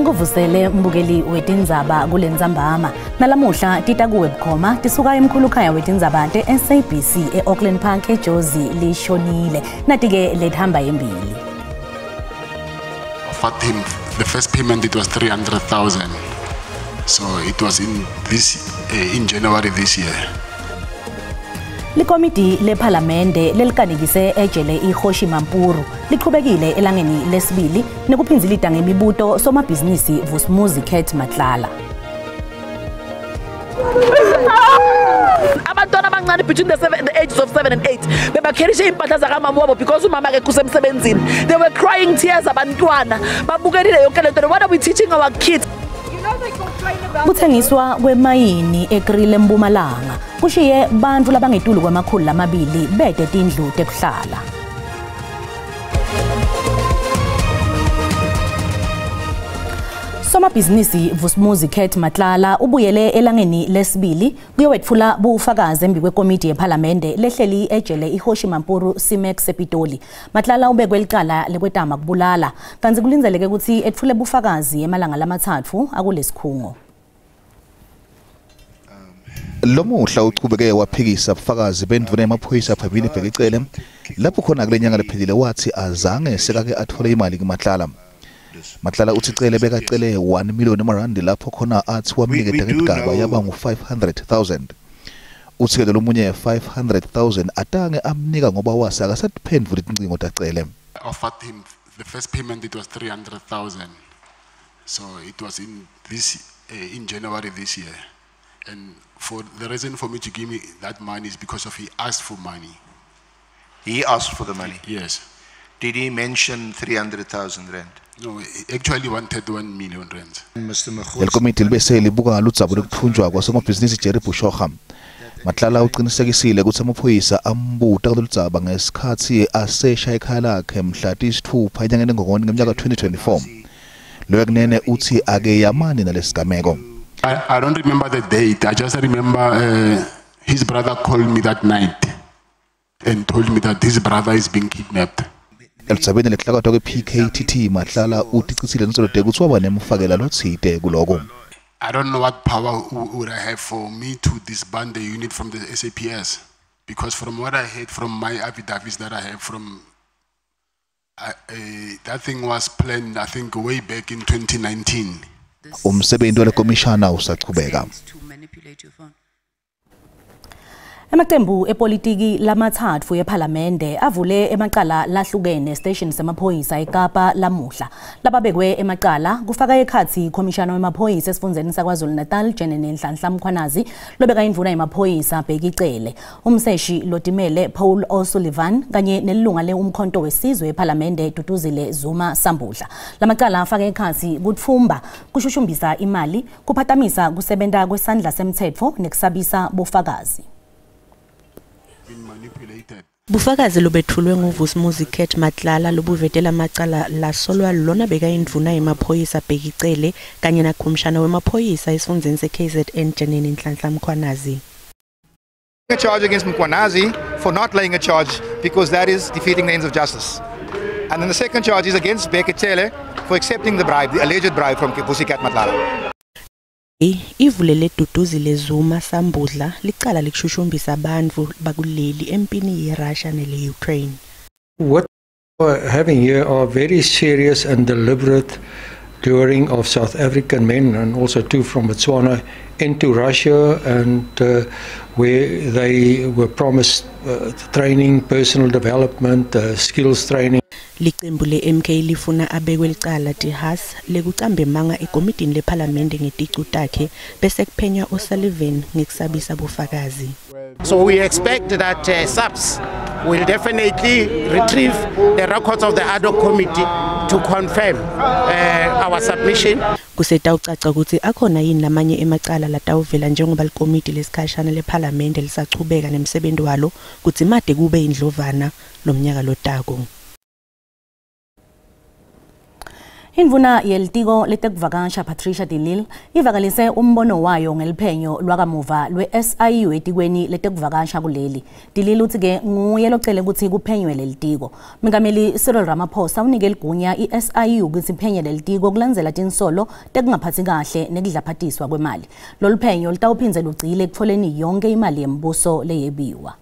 Sikuvusele mbukeli wetindzaba kulentsambama. Nalamuhla tita kuwe bukhoma tisuka emkhulukhaya wetindzaba te-SABC e-Auckland Park eJozi lishonile. Nati-ke lethamba embili. Offered him the first payment, it was 300,000. So it was in January this year. Likomidi lephalamende lelikanikise ejele iHoshi Mampuru liqhubekile elangeni lesibili nekuphinzilida ngemibuto somabhizinisi Vusimuzi Cat Matlala. Abantwana abancane between the ages of 7 and 8 bebakherishe impahla zakamama wabo because umama akekho usemsebenzini. They were crying tears abantwana babukelile yonke lento. What are we teaching our kids? Kuthengiswa kwemayini eKriel eMpumalanga kushiye bantfu labangetulu kwama-200 bete tindlu tekuhlala. Somabhizinisi Vusimuzi Cat Matlala ubuyele elangeni lesibili kuyowetfula bufakazi embi kwekomiti yephalamende lehleli ejele iHoshi Mampuru C-Max ePitoli. Matlala ubekwe licala lekwetama kubulala kantsi kulindzeleke kutsi etfule bufakazi emalanga lamathathu akulesikhungo. Lomuhla uchubeke waphikisa bufakazi bendvuna yemaphoyisa Phabile Bheki Cele lapho khona kule nyanga lephelile wathi azange sekake athole imali kuMatlala. Matlala uthi Cele bekacele 1 million emarandi lapho khona athi wamniketa ngetigaba yaba ngu-500,000. Uthi ke lomunye 500,000 atange amnika ngoba wase akasatiphendvuli tincingo taCele. I offered him the first payment, it was 300,000. So it was in January this year. And for the reason for me to give me that money is because of he asked for money. He asked for the money? Yes. Did he mention 300,000 rand? No, he actually wanted 1 million rand. Mr. Mokgotsi. Lelikomiti libese libuka ludzaba lwekutfunjwa kwasomabhizinisi Jerry Boshoga. Matlala uqinisekisile kutsi amaphoyisa ambuta kuloludzaba ngesikhatsi asesha ekhaya lakhe mhla 6 enyangeni Ngongoni ngeminyaka 2024. Loyo kunene uthi akeyamani nalesigameko. I don't remember the date. I just remember his brother called me that night and told me that his brother is being kidnapped. Eludzabeni lekuhlakatwa kwe-PKTT Matlala uticitsile nsolode kutsi waba nemfakela lotsite kuloko. I don't know what power would I have for me to disband the unit from the SAPS, because from what I heard from my affidavits that I have from that thing was planned, I think, way back in 2019. Umsebenzi walekomishana usachubeka. Emacembu epolitiki lamathatfu ephalamende avule emacala lahlukene station semaphoyisa eKapa lamuhla. Lababekwe emacala kufaka ekhatsi ikhomishana wemaphoyisa esifundzeni saKwaZulu Natal General Nhlanhla Mkhwanazi lobeka indvuna yemaphoyisa Bheki Cele, umseshi lotimele Paul O'Sullivan kanye nelilunga leUmkhonto weSizwe ephalamende Duduzile Zuma Sambudla. Lamacala afaka ekhatsi kutfumba, kushushumbisa imali, kuphatamisa kusebenta kwesandla semtsetfo nekusabisa bofakazi. Bufakazi lobetfulwe nguVusimuzi Cat Matlala lobuvetela macala lasolwa lona beka indvuna yemaphoyisa Bheki Cele kanye nakhomishana wemaphoyisa esifundzeni se-KZN General Nhlanhla Mkhwanazi. A charge against Mkhwanazi for not laying a charge because that is defeating the ends of justice. And then the second charge is against Bheki Cele for accepting the bribe, the alleged bribe from Vusi Cat Matlala. Ivulele Duduzile Zuma Sambudla licala lekushushumbisa bantfu bakuleli empini yeRussia nele-Ukraine. What we're having here are very serious and deliberate luring of South African men and also two from Botswana into Russia, and where they were promised training, personal development, skills training. Licembu le-MK lifuna abekwe licala De Haas lekucamba emanga ekomitini lephalamende ngeticu takhe bese kuphenywa O'Sullivan ngekusabisa bufakazi. So we expect that SAPS will definitely retrieve the records of the ad hoc committee to confirm our submission. Kusetawucaca kutsi akhona yini lamanye emacala latawuvela njengoba likomiti lesikhashana lephalamende lisachubeka nemsebenti walo kutsi made kube indlovana lomnyaka lotako. Indvuna yelitiko letekuvakasha Patricia de Lille ivakalise umbono wayo ngeliphenyo lwakamuva lwe-SIU etikweni letekuvakasha kuleli. De Lille uthi-ke nguye locele ukuthi kuphenywe lelitiko. Mengameli Cyril Ramaphosa unike ligunya i-SIU ukuthi iphenye lelitiko kulandzela tinsolo tekungaphathi kahle nekudlaphatiswa kwemali. Lolu phenyo lutawuphindze lugcile ekutfoleni yonke imali yembuso leyebiwa.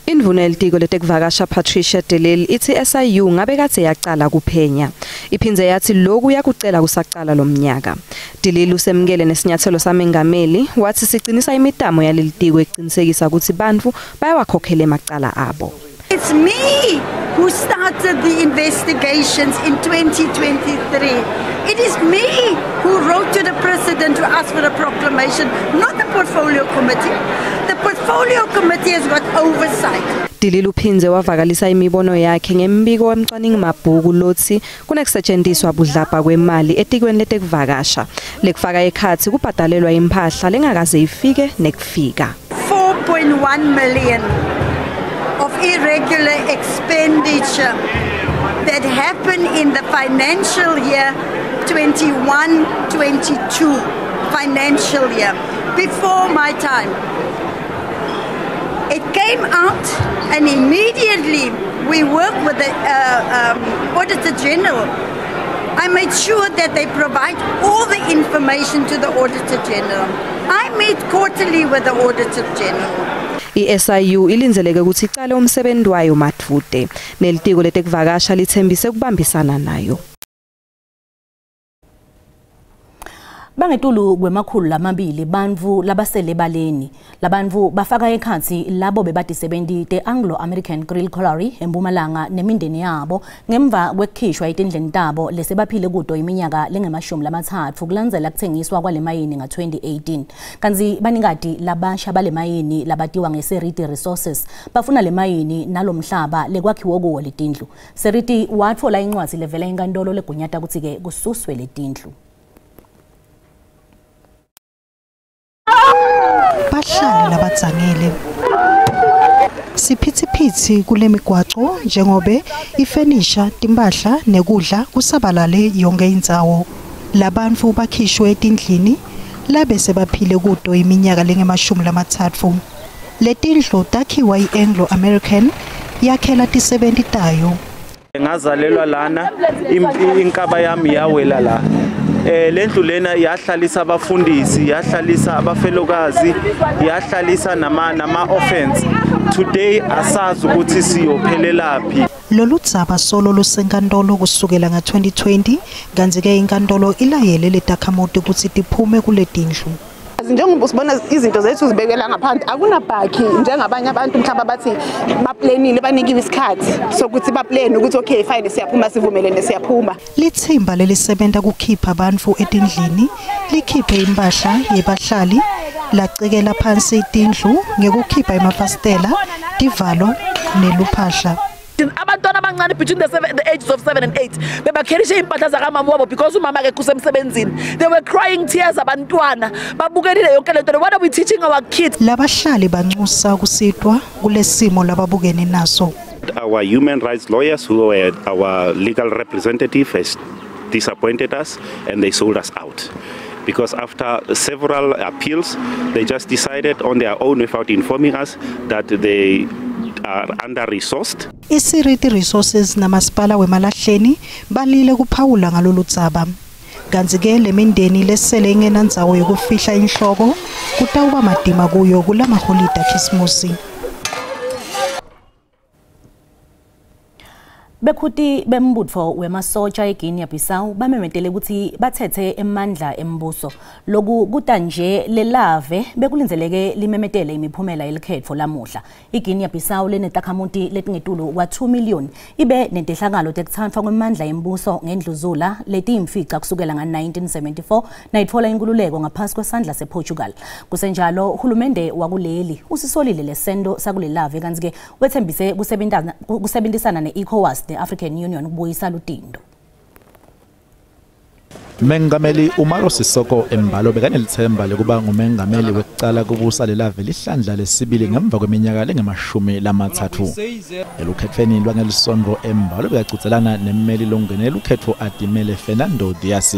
Indvuna yelitiko letekuvakasha Patricia de Lille ithi SIU ngabe kadze yacala kuphenya. Iphindze yathi lokhu yakucela kusacala lomnyaka. De Lille usemukele nesinyathelo samengameli wathi sicinisa imitamo yalelitiko ekuqinisekisa ukuthi bantfu bayawakhokhela emacala abo. It's me who started the investigations in 2023. It is me who wrote to the president to ask for a proclamation, not the portfolio committee. The portfolio committee has got oversight. De Lille uphindze wavakalisa imibono yakhe ngembiko wemcwaningi mabhuku lotsi kunekusetshenziswa budlabha kwemali etikweni letekuvakasha lekufaka ekhatsi kubhadalelwa imphahla lengakaze ifike nekufika. 4.1 million of irregular expenditure that happened in the financial year 21-22 financial year, before my time. It came out and immediately we worked with the Auditor General. I made sure that they provide all the information to the Auditor General. I meet quarterly with the Auditor General. I-SIU ilindzeleke ukuthi icale umsebenzi wayo madvute. Nelitiko letekuvakasha lithembise kubambisana nayo. Bangetulu kwemakhulu lamabili bantfu labasele baleni. Labantfu bafaka ekhatsi labo bebadisebenti te Anglo American Kriel Colliery eMpumalanga nemindeni yabo ngemva kwekukhishwa etindlini tabo lesebaphile kuto iminyaka lengemashumi lamathatfu kulandzela kuthengiswa kwale mayini nga-2018. Kantsi banikati labasha bale mayini labatiwa ngeSeriti Resources bafuna le mayini nalomhlaba lekwakhiwe kuwo letindlu. Seriti watfola incwadzi levela enkantolo legunyata kutsi-ke kususwe letindlu. Bahlali labadzangele siphithiphithi kule migwaco njengobe ifenisha, timphahla nekudla kusabalale yonke indzawo. Labantfu bakhishwe etindlini labe sebaphile kuto iminyaka lengemashumi lamathatfu. Letindlu takhiwa i-Anglo American yakhela tisebenti tayo. Ngazalelwa lana, inkaba yami yawela la. Lendlu lena yahlalisa abafundisi, yahlalisa abafelokazi, yahlalisa nama orphans. Today asazi ukuthi siyophelelaphi. Lolu dzaba solo lusenkantolo kusukela nga-2020, kantsi-ke inkantolo ilayele letakhamuti kutsi tiphume kule tindlu. Njengoba usibona izinto zethu zibekela ngaphandle, akunabhakhi njengabanye abantu mhlawumbe bathi baplanile, banikiwe isikhathi sokuthi baplane ukuthi okay fine siyaphuma, sivumelene siyaphuma. Lithimba lelisebenta kukhipha bantfu etindlini likhiphe impahla yebahlali, lacekela phansi tindlu ngekukhipha emafasitela, tivalo neluphahla. Abantwana abancane between the ages of 7 and 8 bebakherishe impahla zakamama wabo because umama akekho usemsebenzini. They were crying tears abantwana babukelile yonke lento. What are we teaching our kids? Labahlali banxusa kusitwa kulesimo lababukene naso. Our human rights lawyers who were our legal representative has disappointed us and they sold us out. Because after several appeals, they just decided on their own without informing us that they are under-resourced. ISeriti Resources namasipala wemalahleni balile kuphawula ngalolu dzaba. Kantsi-ke lemindeni lesele ingenandzawo yekufihla inhloko kutawuba matima kuyo kulamaholide akhisimusi. Bekhuti bembutfo wemasotsha eGuinea Bissau bamemetele ukuthi bathethe emandla embuso. Loku kutanje lelave bekulindzeleke limemetele imiphumela yelikhetfo lamuhla. IGuinea Bissau lenetakhamuti letingetulu kwa-2 million ibe nentehlakalo tekuthatfwa kwemandla embuso ngendluzula letiyimfica kusukela nga-1974 nayitfola inkululeko ngaphasi kwesandla sePortugal. Kusenjalo hulumende wakuleli usisolile lesento sakulelave kantsi-ke wetsembise kusebentisana ne-ECOWAS ne-African Union kubuyisa lutindo. Mengameli Umaro Sissoco Embalo bekanelithemba lokuba ngumengameli wekucala kubusa lelave lihlandla lesibili ngemva kweminyaka lengamashumi-lathathu. Elukhetfweni lwangelisondvo Embalo bekacudzelana nemmeli longenela ukhetfo adimele Fernando Dias.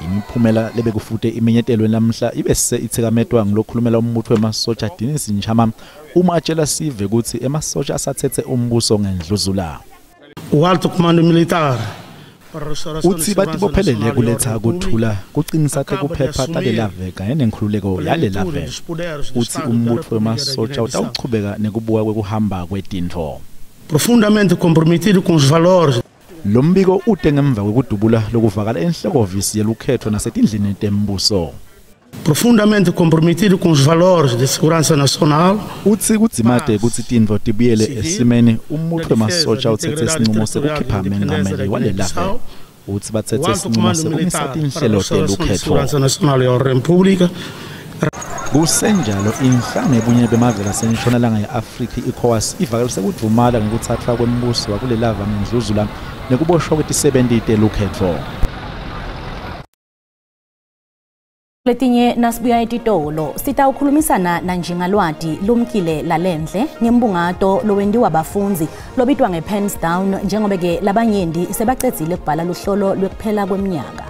Imiphumela lebekufute imenyetelwe lamhla ibese itsekametwa ngulokhulumela umbutho wemasotsha Denis Nchama uma atshela sive kutsi emasotsha asatsetse umbuso ngendluzula. O Alto Comando Militar Utsi batibophelele kuletha kuthula, kucinisa tekuphepha talelave kanye nenkhululeko yalelave. Utsi umbutfo wemasotsha utawuchubeka nekubuka kwekuhamba kwetintfo. Profundamente comprometido com os valores. Lo mbiko ute ngemva kwekudubula lokuvakala enhlokovisi yelukhetfo nasetindlini tembuso. Profundamente comprometido com os valores de segurança nacional. Utsi kudzimate kutsi tintfo tibuyele esimeni, umbutfo wemasotsha utsetse sincumo sekukhipha mengameli walelave. Utsi batsetse sincumo sekumisa tinhlelo telukhetfo. Kusenjalo, inhlangano yebunye bemave lasentshonalanga ye-Afrika i-ECOWAS ivakalise kudvumala ngekutsathwa kwembuso wakulelava ngendluzula nekuboshwa kwetisebenti telukhetfo. Letinye nasibuya etitolo sitawukhulumisana nanjingalwati Lumkile Lalendle ngembungato lowentiwa bafundzi lobitwa nge-pens down, njengobe-ke labanyenti sebacedzile kubhala luhlolo lwekuphela kweminyaka.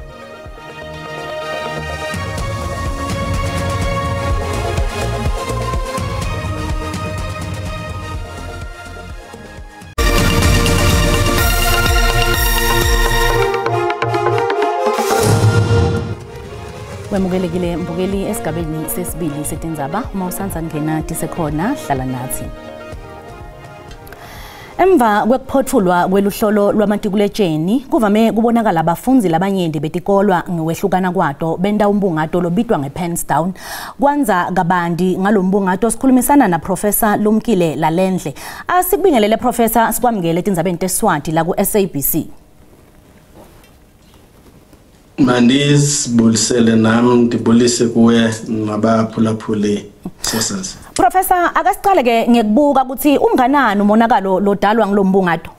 Wemukelekile mbukeli esigabeni sesibili setindzaba. Uma usanza ngena tisekhona, hlala nathi. Emva kwekuphotfulwa kweluhlolo lwamatikuletsheni kuvame kubonakala abafundzi labanyenti betikolwa ngekwehlukana kwato benta umbungato lobitwa nge-pens down. Kwanza kabanti ngalo mbungato sikhulumisana na Professor Lumkile Lalendle. Asikubingelele Professor, sikwamukele etindzabeni tesiswati la ku-SABC. Mandisibulisele nami, ndibulise kuwe nabaphulaphuli sosazi. Professor, akasicale ke ngekubuka ukuthi unganani umonakalo lodalwa ngulombungato.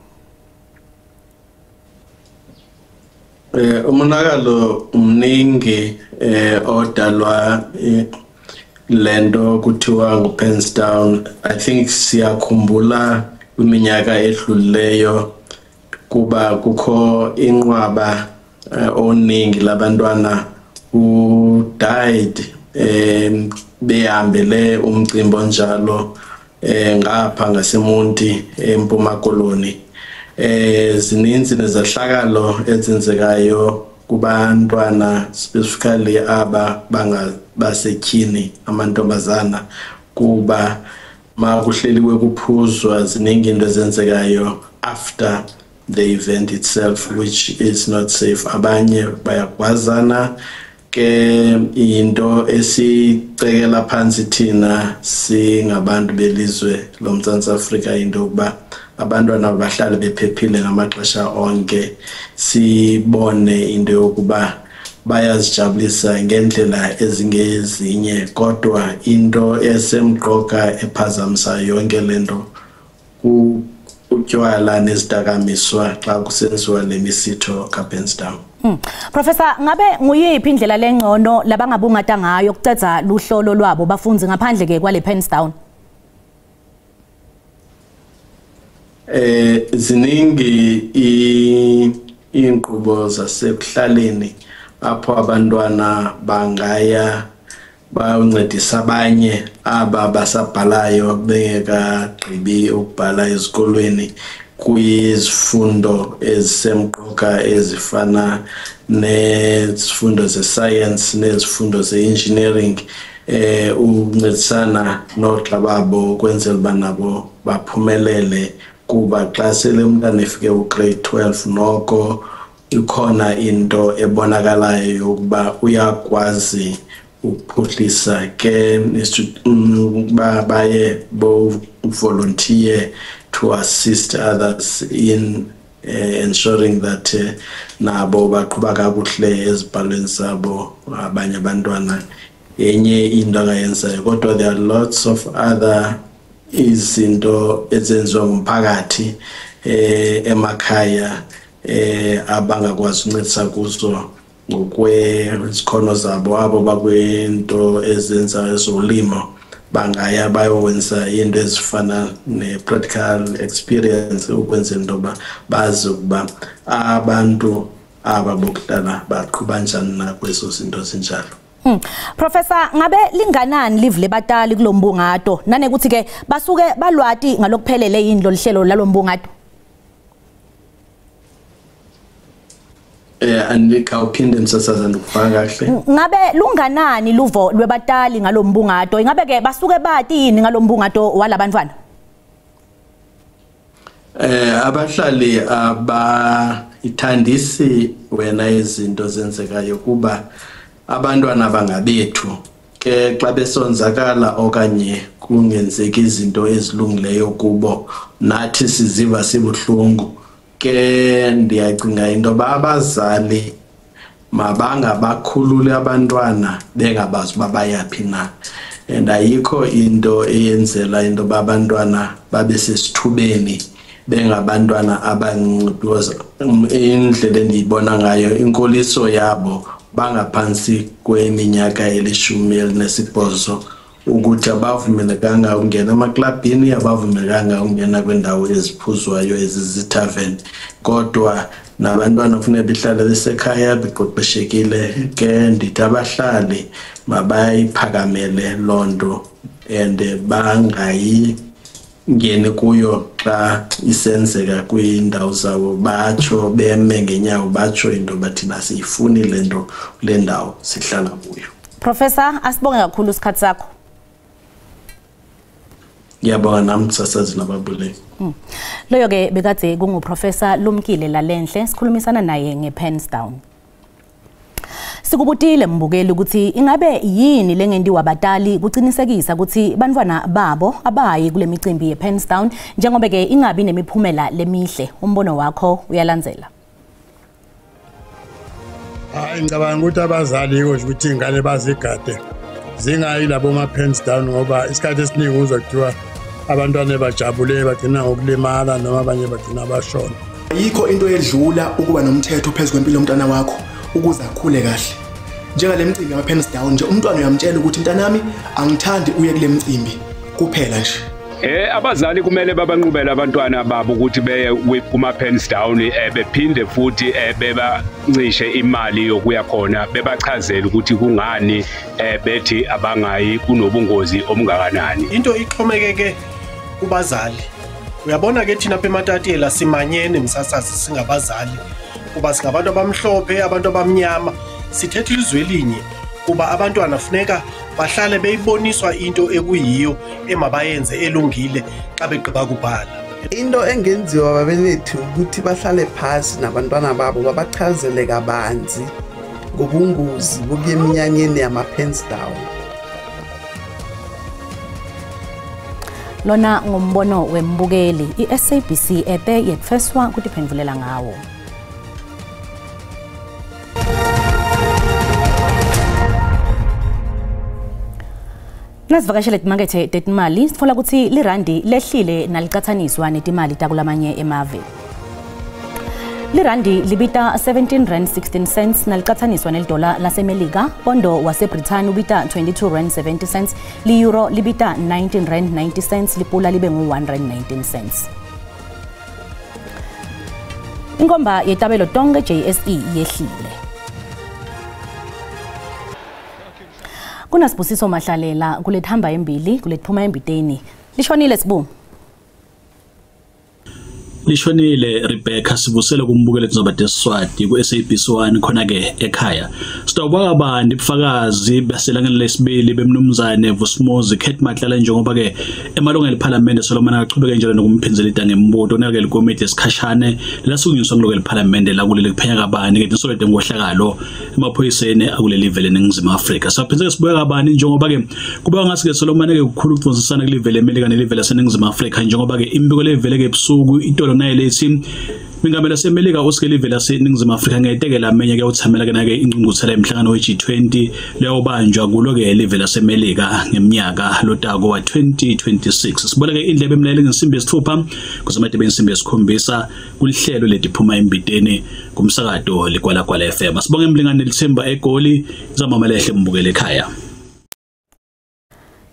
Umonakalo umningi odalwa lento kuthiwa ngu-pens down. I think siyakhumbula kwiminyaka edlulileyo kuba kukho inqwaba oningi labantwana who died behambele umcimbi onjalo ngapha ngaseMonti eMpuma Koloni. Zininzi nezehlakalo ezenzekayo kubantwana, specifically aba basetyhini, amantombazana, kuba makuhleliwe kuphuzwa ziningi into ezenzekayo after the event itself, which is not safe. Abanye bayagwazana ke, into esicekela phansi thina singabantu belizwe loMzantsi Afrika into yokuba abantwana bahlale bephephile ngamaxesha onke. Sibone into yokuba bayazijabulisa ngendlela ezingezinye, kodwa into esemqoka ephazamisa yonke lento utywala nezidakamiswa xa kusenziwa le misitho ka-pens down. Professor, ngabe nguyiphi indlela lengcono labangabungata ngayo kucedza luhlolo lwabo bafundzi ngaphandle ke kwale pens down? Ziningi iinkqubo zasekuhlaleni apho abantwana bangaya bayoncedisa abanye aba basabhalayo bengekagqibi ukubhala ezikolweni kwizifundo ezisemqoka ezifana nezifundo ze-science nezifundo ze-engineering, ukuncedisana noogxa babo ukwenzela uba nabo baphumelele, kuba xa sele umntana efike ku-grade 12 noko ikhona into ebonakalayo yokuba uyakwazi ukuphuhlisa. Ke uba baye bo-volunteer to assist others in ensuring that nabo baqhuba kakuhle ezibhalweni zabo abanye abantwana, enye into angayenzayo. Kodwa there are lots of other izinto ezenziwa ngumphakathi emakhaya abangakwazi ukuncedisa kuzo. ngokwezikhono zabo. Abo bakwinto ezenza ezolimo bangaya bayokwenza into ezifana ne-practical experience ukwenzela into yoba bazi ukuba abantu aba bokuhlala baqhuba njani na kwezo zinto zinjalo. Professor, ngabe linganani live lebatali kulombungato nanekuthi ke basuke balwati ngalokuphelele yini loluhlelo lalombungato? Andikawuphinde msasazi, andikufaka kahle. Ngabe lunganani luvo lwebatali ngalombungato? Ingabe ke basuke bati yini ngalombungato walabantwana? Abahlali abayithandisi wena izinto zenzekayo kuba abantwana bangabethu ke xa besonzakala okanye kungenzeki izinto ezilungileyo kubo, nathi siziva sibuhlungu. Ke ndiyacinga into yoba abazali mabangabakhululi abantwana bengabazi uba bayaphi na, and ayikho into eyenzela into yoba abantwana babe sesithubeni bengabantwana abancinci, because indlela endiyibona ngayo inkoliso yabo bangaphantsi kweminyaka eli-18, ukuthi abavumelekanga ukungena emaklabhini, abavumelekanga ukungena kwiindawo eziphuzwayo ezizithaveni, kodwa nabantwana kufuneka behlale besekhaya beqeqeshekile. Ke ndithi abahlali mabayiphakamele loo nto and bangayingeni kuyo xa isenzeka kwiindawo zabo, batsho beme ngenyawo, batsho into yoba thina siyifuni le nto kule ndawo sihlala kuyo. Professor, asibonge kakhulu isikhathi sakho. Ngiyabonga nami msasazi nababuleli. Loyo ke bekade kunguProfessor Lumkile Lalenhle, sikhulumisana naye ngePens Down. Sikubutile mbukeli ukuthi ingabe yini lengentiwa batali kucinisekisa ukuthi bantwana babo abayi kule micimbi yePens Down njengoba ke ingabi nemiphumela lemihle. Umbono wakho uyalandzela. Hayi, ngicabanga ukuthi abazali yiko nje ukuthi iy'ngane bazigade zingayi labo ma-pens down, ngoba isikhathi esiningi uzwa kuthiwa abantwana bajabule bagcina ngokulimala noma abanye bagcina bashona. Ayikho into edlula ukuba nomthetho phezu kwempilo yomntwana wakho ukuze akhule kahle. Njengale mcimbi yama-pens down nje, umntwana uyamtshela ukuthi mntanami angithandi uye kule mcimbi kuphela nje. Abazali kumele babanqubele abantwana babo ukuthi beye kuma pens down, bephinde futhi bebancishe imali yokuya khona, bebachazele ukuthi kungani bethi abangayi, kunobungozi obungakanani. Into ixhomekeke kubazali. Uyabona ke thina apha eMatatiyela simanyene msasazi singabazali, kuba singabantu abamhlophe, abantu abamnyama, sithetha ilizwe elinye, kuba abantwana funeka bahlale beyiboniswa into ekuyiyo emabayenze elungile xa begqiba kubhala. Into engenziwa babelethi ukuthi bahlale phasi nabantwana babo babachazele kabanzi ngobungozi bokuya eminyanyeni yama-pens down. Lona ngumbono wembukeli, i-SABC ete yetfeswa kutiphendvulela ngawo. Nasivakashele timakethe tetimali sitfola kutsi lirandi lehlile nalicatsaniswa netimali takulamanye emave. Lirandi libita 17 rand 16 cents nalicatsaniswa nelidola laseMelika. Pondo waseBrithani ubita 22 rand 70 cents, li-euro libita 19 rand 90 cents, lipula libe ngu-1 rand 19 cents. Inkomba yetabelo tonke JSE yehlile. Kunasibusiso Mahlalela kulethamba embili kulethuma embiteni. Lishonile Sibu. Lishonile Rebecca, sivusele kumbukele tindzaba teSiswati ku-SABC 1 khona ke ekhaya. Sitawubaka abantu ubufakazi baselangeni lesibili bemnumzane Vusimuzi Cat Matlala njengoba ke emalunga ePhalamende Solomon aqhubeke njalo nokumphinzela ida ngembuto nake likomiti esikhashane lasukunyiswa kuloko ePhalamende la kuleli kuphenya kabani ke tinsolo tenkohlakalo emaphoyiseni akuleli vele eNingizimu Afrika. Saphinze sibuya kabani njengoba ke kuba ngasi ke Solomon ke kukhulu ukudonsisana kulivele eMelika nelivele laseNingizimu Afrika njengoba ke imbiko levele ke ebusuku itolo naye lethi Mengameli waseMelika uSikelive laseNingizimu Afrika ngetekela amenye ke uthamela ke nake ingqungquthela emhlangano we-G20 leyobanjwa kulo ke live laseMelika ngeminyaka lotako wa 2026. Siboleke indlebe emlaleli ngensimbi yesithupha kuze insimbi yesikhombisa kulihlelo letiphuma embiteni kumsakato Ligwalagwala FM. Sibonge emlingane Lithemba eGoli zamamalehle mbukele ekhaya.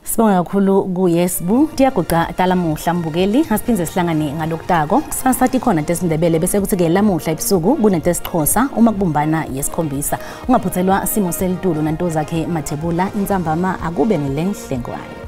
Sibonga kakhulu kuye Sibu tiyaguca talamuhla mbukeli asiphindze sihlangane ngalokutako kusasa tikhona tesiNdebele bese kuthi ke lamuhla ebusuku kunetesixhosa uma kubumbana yesikhombisa ungaphuthelwa simo selitulo nanto zakhe Mathebula intsambama akube ngelenhlengwane.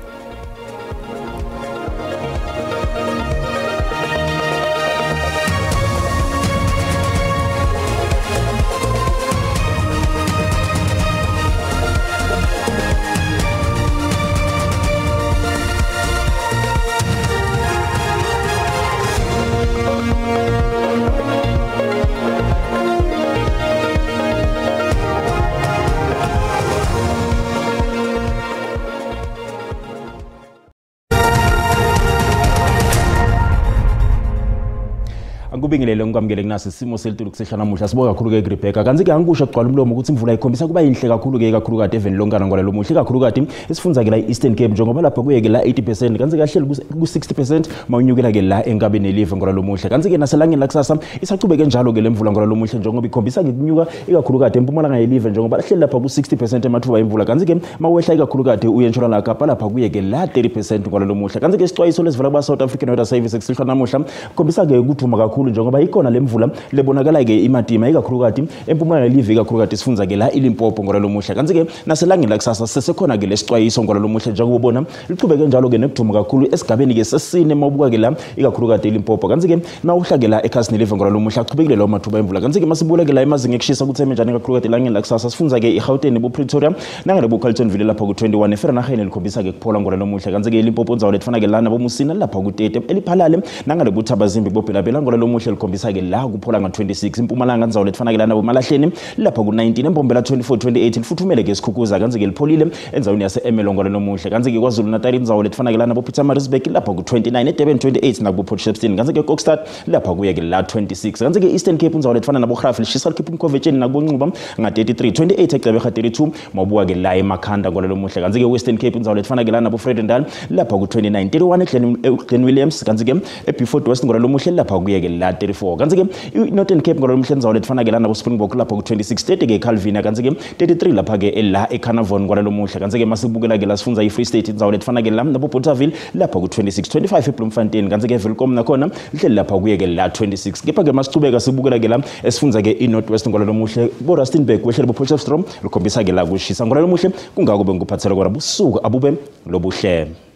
Kubingelele ngikwamukele kunasi simo selitulu kusehla namuhla. Sibonga kakhulu ke Rebecca. Kanti ke angikusho kugcwala umlomo ukuthi imvula ikhombisa kuba yinhle kakhulu ke kakhulukati even lonkana ngola lomuhle kakhulukati esifundza ke la Eastern Cape njengoba lapha kuye ke la 80% kanti kahleli ku 60% mawunyukela ke la enkabeni elive ngola lomuhle. Kanti ke naselangeni lakusasa isachubeke njalo ke lemvula ngola lomuhle njengoba ikhombisa ke kunyuka ikakhulukati empumalanga yelive njengoba lahleli lapha ku 60% emathuba emvula. Kanti ke mawehla ikakhulukati uye entshonalanga Kapa lapha kuye ke la 30% ngola lomuhle. Kanti ke isixwayiso lesivela kuba South African Weather Service kusehla namuhla khombisa ke ukuduma kakhulu njengoba ikhona lemvula lebonakala ke imatima ikakhulukati empumalanga live ikakhulukati sifundza ke la iLimpopo ngola lomuhle. Kanti ke naselangeni lakusasa sesekhona ke lesixwayiso ngola lomuhle njengoba ubona lichubeke njalo ke nekuduma kakhulu esigabeni ke sesine mawubuka ke la ikakhulukati iLimpopo. Kanti ke mawuhla ke la ekhasini live ngola lomuhle achubekile lawo mathuba emvula. Kanti ke masibula ke la emazinga ekushisa kuthi emenjani ikakhulukati elangeni lakusasa sifundza ke iGauteng nebuPretoria nangale buCarltonville lapha ku21 eFernaheni likhombisa ke kuphola ngola lomuhle. Kanti ke iLimpopo ndzawo letfana ke la naboMusina lapha ku30 eliphalale nangale buThabazimbi bobhelabhela ngola lomuhle likhombisa ke la kuphola nga26 impumalanga ndzawo letfana ke la nabo Malahleni lapha ku19 eMbombela 24 28 lifuthumele ke sikhukhuza. Kanti ke lipholile endzaweni yase Emelongo ngola lomuhle. Kanti ke KwaZulu Natal indzawo letfana ke la nabo Pietermaritzburg lapha ku29 eDurban 28 nakubo Port Shepstone. Kanti ke Kokstad lapha kuye ke la 26. Kanti ke Eastern Cape indzawo letfana nabo Graaf lishisa likhipha umkhovetsheni nakubo Nxuba nga33 28 eGqeberha 32 mawubuka ke la eMakhanda ngola lomuhle. Kanti ke Western Cape indzawo letfana ke la nabo Vredendal lapha ku29 31 eGlen Williams. Kanti ke eBeaufort West ngola lomuhle lapha kuye ke la 34. Kanti ke iNorthern Cape ngola lomuhle indzawo letfana ke la nabo Springbok lapha ku26 30 ke Calvina. Kanti ke 33 lapha ke la eCarnarvon ngola lomuhle. Kanti ke masibukela ke la sifundza iFree State indzawo letfana ke la nabo Bothaville lapha ku26 25 eBloemfontein. Kanti ke Welkom nakhona lihleli lapha kuye ke la 26. Kepha ke masicubeka sibukela ke la esifundza ke iNorth West ngola lomuhle bo Rustenburg wehlele bo Potchefstroom likhombisa ke la kushisa ngola lomuhle. Kungako bengikuphathela kona busuku abube lobuhle.